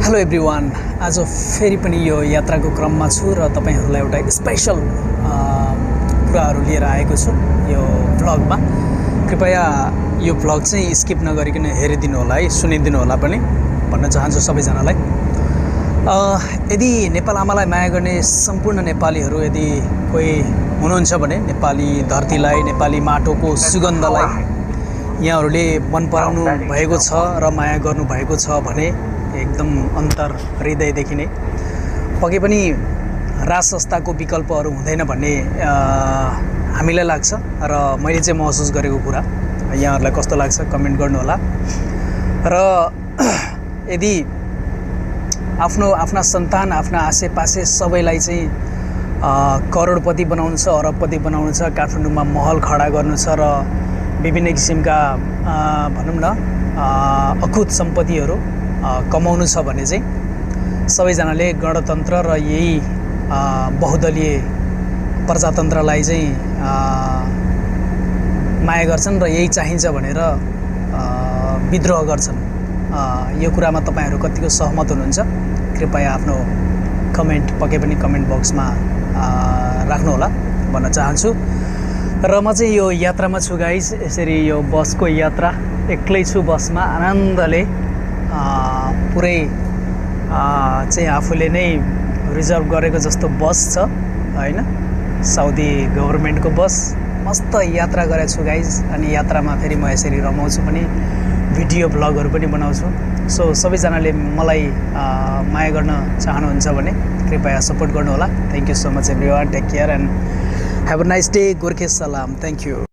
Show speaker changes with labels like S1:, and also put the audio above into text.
S1: Hello everyone, आज फेरि पनि यो यात्राको क्रममा छु र तपाईहरुलाई एउटा स्पेशल कुराहरु लिएर आएको छु यो भ्लगमा। कृपया यो भ्लग चाहिँ स्किप नगरिकन हेरिदिनु होला है, सुनिदिनु होला पनि भन्न चाहन्छु सबैजनालाई। यदि नेपाल आमालाई माया गर्ने सम्पूर्ण नेपालीहरु यदि कोही हुनुहुन्छ भने नेपाली धरतीलाई, नेपाली माटोको सुगन्धलाई यहाँहरुले मन पराउनु भएको छ र माया गर्नु भएको छ भने एकदम अन्तर हृदयदेखि नै पक्कै पनि राज संस्थाको विकल्पहरु हुँदैन भन्ने हामीलाई लाग्छ र मैले चाहिँ महसुस गरेको कुरा यहाँहरुलाई कस्तो लाग्छ कमेन्ट गर्नु होला। र यदि आफ्ना सन्तान, आफ्ना आसेपासे सबैलाई चाहिँ करोडपति बनाउनु छ, अरबपति बनाउनु छ, काठमाडौँमा महल खडा गर्नु छ र विभिन्न किसिमका भनौं न अकुत सम्पत्तिहरु कमाउनु छ भने चाहिँ सबैजनाले गणतन्त्र र यही बहुदलीय प्रजातन्त्रलाई चाहिँ माया गर्छन् र यही चाहिन्छ भनेर विद्रोह गर्छन्। यो कुरामा तपाईहरु कतिको सहमत हुनुहुन्छ कृपया आफ्नो कमेन्ट पक्कै पनि कमेन्ट बक्समा राख्नु होला भन्न चाहन्छु। र म चाहिँ यो यात्रामा छु गाइस, यसरी यो बसको यात्रा एक्लै छु बसमा आनन्दले पुरै चाहिँ आफूले नै रिजर्भ गरेको जस्तो बस छ हैन, साउदी गभर्नमेन्टको बस। मस्त यात्रा गरेको छु गाइस अनि यात्रामा फेरि म यसरी रमाउँछु पनि, भिडियो भ्लगहरु पनि बनाउँछु। सो सबैजनाले मलाई माया गर्न चाहनुहुन्छ भने कृपया सपोर्ट गर्नु होला। Thank you so much everyone, take care and have a nice day. गोर्खे सलाम, थ्यांक यू।